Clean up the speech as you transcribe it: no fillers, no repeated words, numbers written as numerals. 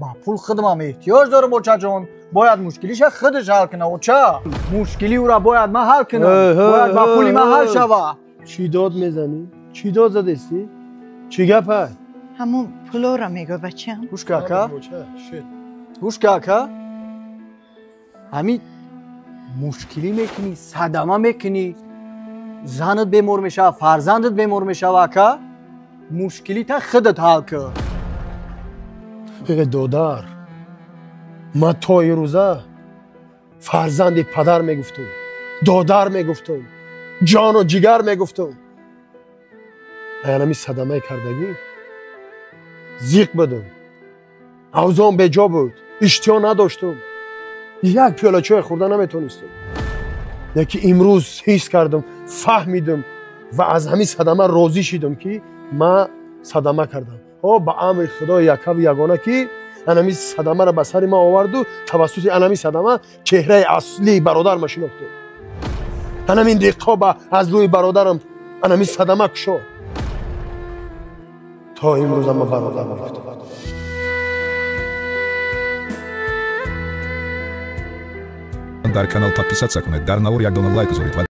Ба пул худам эҳтиёҷ дорам, очаҷон. Бояд мушкилиша худаш ҳал кунад, оча. Мушкили ӯра бояд ман ҳал кунам. Бояд ба пули ман ҳал шава. Чӣ дод мезанӣ? Чӣ дод задестӣ? Чӣ гап ай? Ҳамон пулора мегӯ, бачам. Гӯш ка, ака. Гӯш ка, ака. Ҳамин мушкилӣ мекунӣ, садама мекунӣ, занат бемор мешава, фарзандат бемор мешава, ака. Мушкилита худат ҳал кун. Э, додар, ман то ирӯза фарзанди падар мегуфтум, додар мегуфтум, ҷону ҷигар мегуфтум. Аянами садамаи кардагӣ зиқ будум, авзом беҷо буд, иштиҳо надоштум, як пиёла чой хӯрда наметонистум. Яки имрӯз ҳис кардам, фаҳмидум ва аз ҳамин садама розӣ шидум, ки ман садама кардам. О, ба амри худои якаву ягона, ки анами садамаро ба сари ман оварду, тавассути анами садама чеҳраи аслии бародарма шинохтум. Анамин диққоба аз рӯи бародарам анами садама кушод. То имрӯза ман бародар мегуфтам. Дар канал подписаться кунед, дар навор як дона лайк гузоред ва